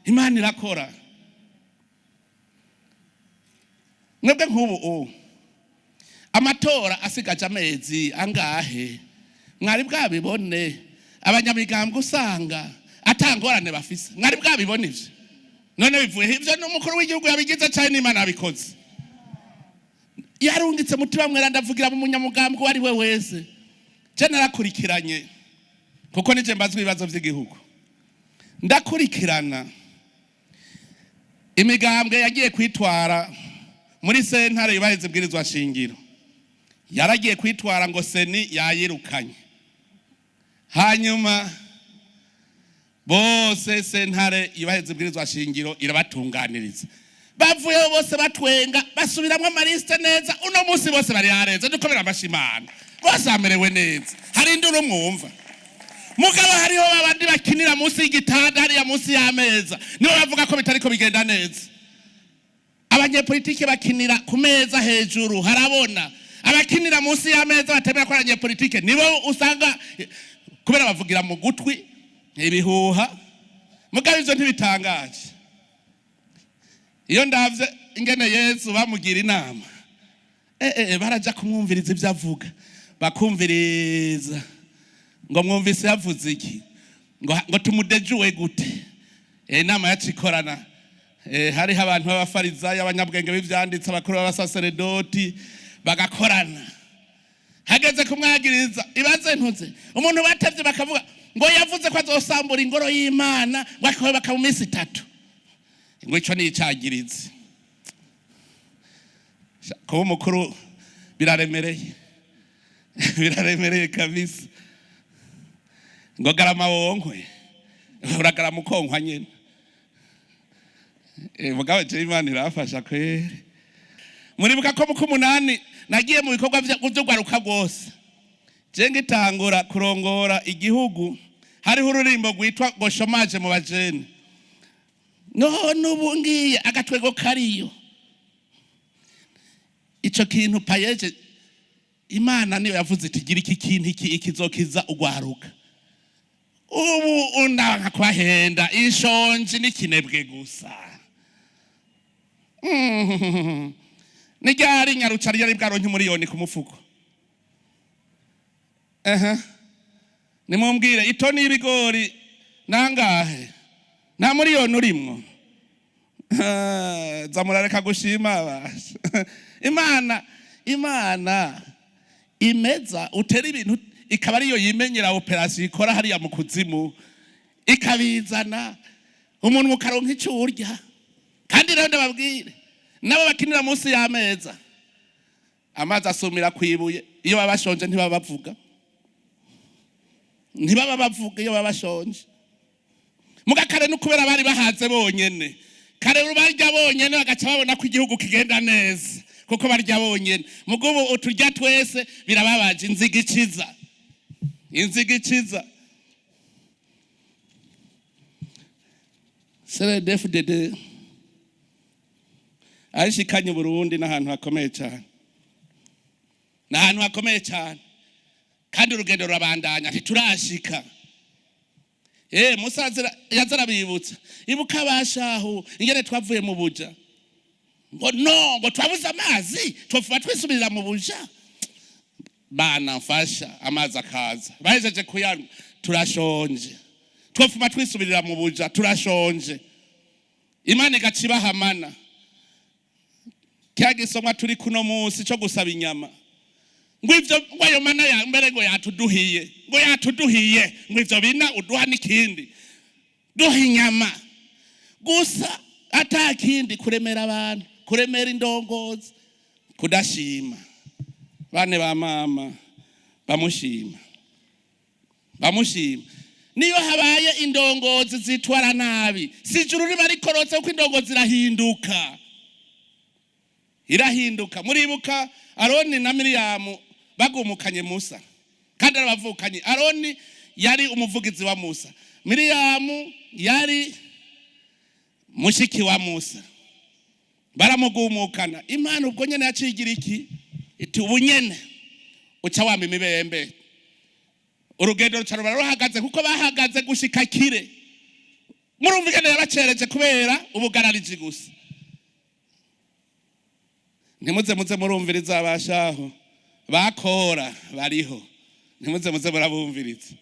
Imana irakora. Mwebwe nk'ubu ubu amatora asigaje amezi angahe, mwari bwabibone abanyamigambwe usanga atangorane bafise? Mwari bwabibone ivyo? None bivuye ivyo? N'umukuru w'igihugu yabigize cyane, n'Imana yabikoze, yarungitse Mutima Mwera. Ndavugira mu munyamugambwe uwo ari we wese. Je narakurikiranye, kuko nije mbazwa ibibazo vy'igihugu. Ndakurikirana imigambwe yagiye kwitwara muri sentare yubahiriza ibwirizwa shingiro. Yaragiye kwitwara ngo CENI yayirukanye, hanyuma bose sentare yubahiriza ibwirizwa shingiro irabatunganiriza. Bavuyeho bose batwenga, basubiramwo ama listes neza. Uno munsi bose bari yareze. Dukomera amashi Imana, bose bamerewe neza. Hari induru mwumva? Mugabo hariho babandi bakinira munsi y'igitanda, hariya munsi y'ameza, nibo bavuga ko bitariko bigenda neza. Abanyepolitike bakinira ku meza hejuru harabona. Abakinira munsi y'ameza batemera ko abanyepolitike nibo usanga kubera bavugira mu gutwi ibihuha. Mugabo ivyo ntibitangaje. Iyo ndavye ingene Yesu bamugira inama, baraja kumwumviriza ivyo avuga, bakumviriza ngo mwumvise yavuze iki, ngo tumudejuwe gute? Inama yacikorana, hariho abantu b'abafarizayo, abanyabwenge b'ivyanditse, abakuru b'abasaseredoti, bagakorana. Hageze kumwagiriza, ibaze ntuze umuntu batevye bakavuga ngo yavuze ko azosambura ingoro y'Imana, ngo akayubaka mu minsi 3, ngo ico ni icagirizi. Kuba umukuru biraremereye, biraremereye kabisa. Ngo garama wonkwe, uragarama ukonkwa nyene. Mugabo je Imana irafasha kweri. Muribuka ko mu k'umunani nagiye mu bikorwa vy'urwaruka rwose. Je ngitangura kurongora igihugu, hariho ururimbo rwitwa ngo chômage mu bajene. None ubu ngiye agatwego kariyo. Ico kintu PAEEJ, Imana niyo yavuze iti: "Gira iki kintu, iki ikizokiza ugwaruka." Ubu undanka kubahenda, inshonji n'ikinebwe gusa. Ni ryari nyarucari yari bwaronke umuriyoni ku mufuko? Ehe, nimumbwire, itoni y'ibigori nangahe? Nta muriyoni urimwo. Za murareka gushima basha. Imana imeza utera ibintu, ikaba ariyo yimenyera opération ikora hariya mu kuzimu, ikabizana, umuntu mukaronka icyo urya. Kandi rero ndababwire, nabo bakinira munsi y'ameza, amazi asumira kwibuye. Iyo baba bashonje ntibaba bavuga, ntibaba bavuga iyo baba bashonje. Muga kare no kubera bari bahaze bonyene, kare barya bonyene, bagaca babona ko igihugu kigenda neza kuko barya bonyene. Mugubu uturya twese, birababaje. Inziga ikiza, inziga ikiza. CNDD-FDD ayishikanye Burundi n'ahantu hakomeye cyane, n'ahantu hakomeye cyane, kandi urugendo rurabandanya, ntiturashika. Musa yaza arabibutsa: "Ibuka bashahu ingene twavuye mu buja." Ngo no ngo twabuze amazi, twovuba twisubirira mu buja. Bana mfasha, amazi akaza, bahejeje kuyanywa: "Turashonje, twofuma twisubirira mu buja, turashonje." Imana igaca ibahamana kya gisomwa turi kuno munsi cyo gusaba inyama. Ngo ivyo, ngo ayo mana ya mbere, ngo yatuduhiye, ngo yatuduhiye, ngo ivyo bina uduha n'ikindi, duha inyama gusa, ata kindi. Kuremera abantu, kuremera indongozi, kudashima. Bane ba mama bamushima, bamushima. Niyo habaye indongozi zitwara nabi, si ijuru riba rikorotse, kuko indongozi irahinduka, irahinduka. Muribuka Aroni na Miriyamu bagumukanye Musa, kandi arabavukanye. Aroni yari umuvugizi wa Musa, Miriyamu yari mushiki wa Musa. Baramugumukana, Imana ubwo nyene yacigira iki, iti: "Ubu nyene uca wama imibembe." Urugendo ruca ruba ruhagaze, kuko bahagaze gushika kire. Murumva ingene yabacereje kubera ubugarariji gusa. Ntimuze muze murumviriza abashaho bakora bariho, ntimuze muze murabumviriza.